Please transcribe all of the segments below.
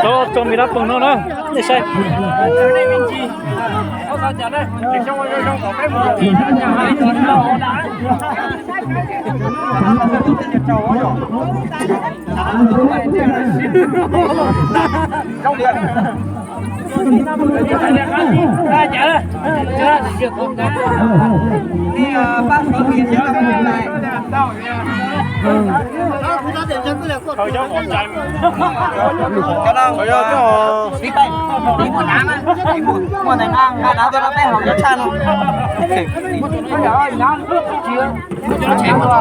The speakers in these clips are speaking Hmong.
Tau tso me dab poog no na, nej saib. Ib lub, ib lub tiam phooj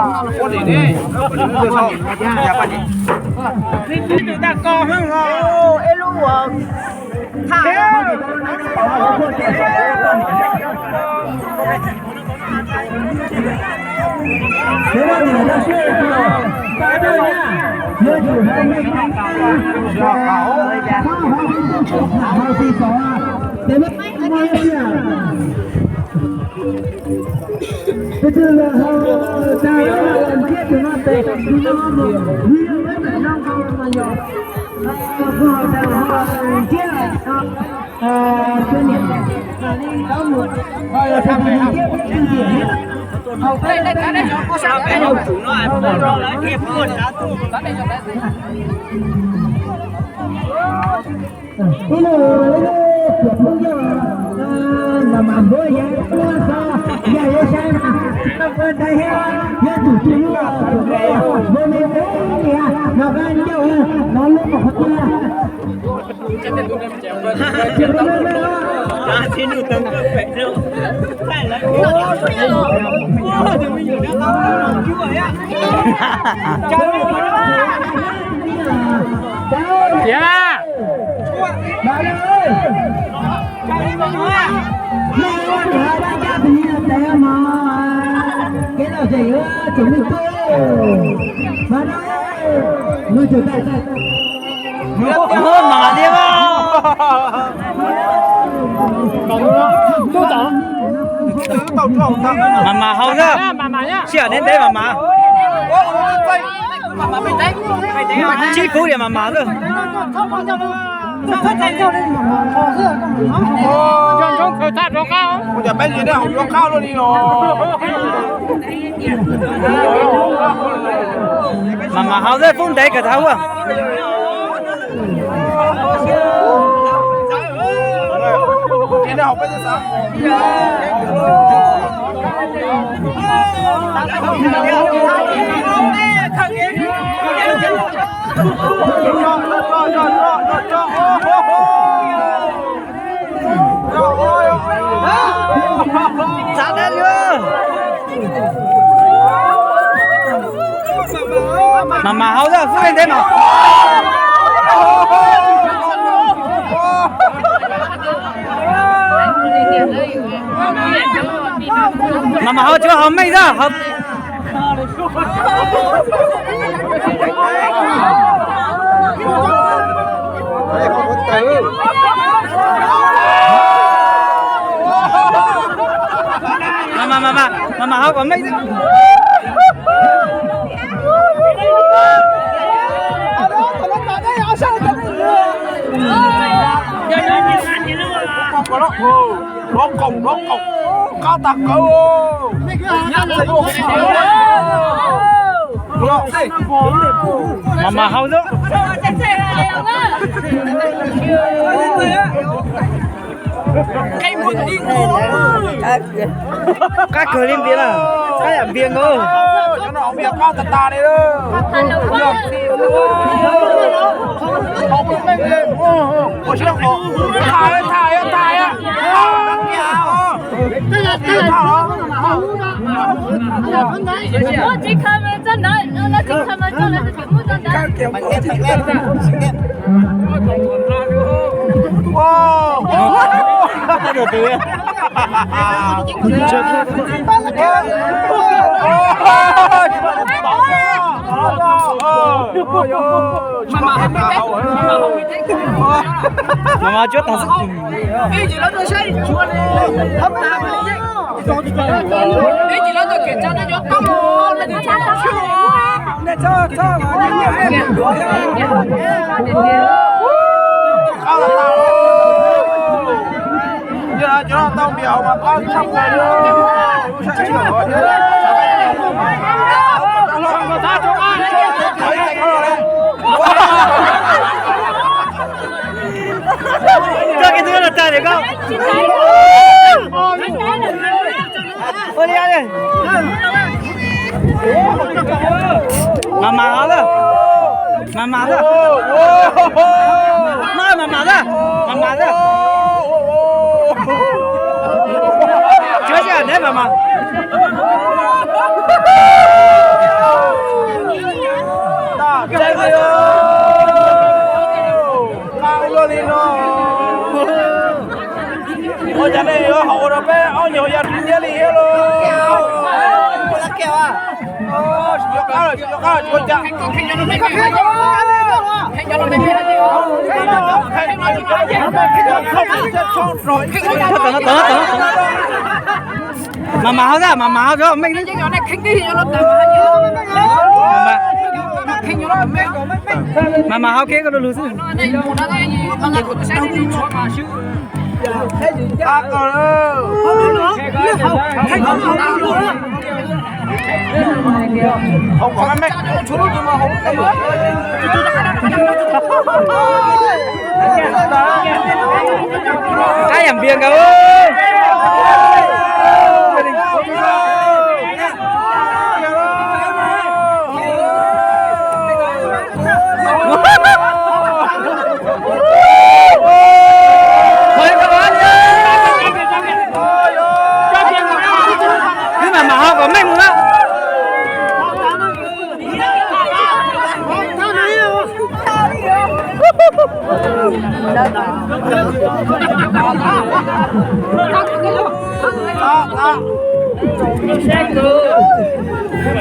ywg, mas mas npuab yog tuaj txog yog yuav saib mas tsis tau koj ntawd thiab, yog tus twg lub tus nqe npau me me tias los vaj ncauj no lub qhov tiag. Tiag. Mas mas tiag. Mas mas haus xwb. Sij hawm ntev ntev mas mas. Tsib kub tias mas mas xwb. Ua cas peb tsis nej haus yuav qab luaj li los? Mas mas haus xwb, pub ntev kawg thaum ua. Mas mas haus xwb, pub ntev mas. Mas mas haus tsuav haus meej xwb. Mas mas mas mas mas haus kom meej xwb. Hlob koom, hlob koom, qab tag kawg. Mas mas haus xwb. Qab kawg li npias na, qab yam npias nkaus. Mas mas cuab tag xwb. Koj kis twg los tag tias koj. Ua li. Mas mas os. Mas mas os. Mas mas os. Mas mas os. Tsuav xyab neb mas mas. Ua cas nej yuav haum rau peb ob nyuag ya ris nyiab li thiab lauj? Mas mas hauv xwb, mas mas hauv cov meej. Mas mas hauv kev koj lug lug xwb. Qab yam npias nkawd. Wb mam mam ho kom meej mus na.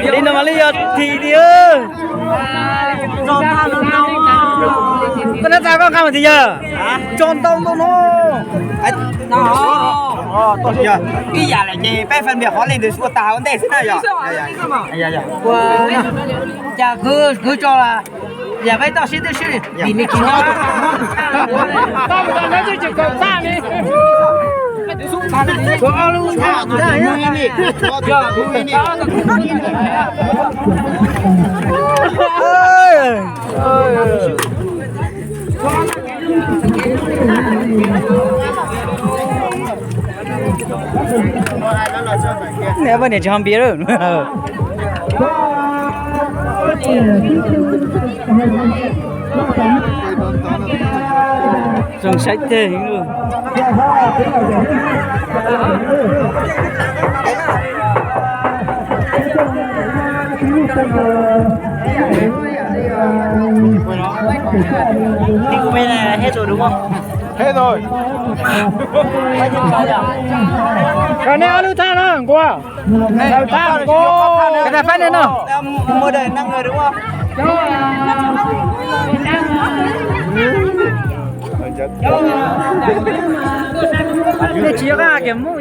Li no mas li yog thim tiag. Koj nab tsa koj nqa mas thim yog tso ntau ntau no. Ib yam lawm ces peb phân biệt qhov leej twg ua tag ua ntej xwb na yog. Cas kwv tso yam peb toj siab twb sib vim li kis no. Neb poj niam tsis ho npias lawm. Zoo saib teg heev. Koj nej ob lub thaj no nquag. Thaj nquag. Koj thaj fab nej no. Nej tsis yog qab kiag mus.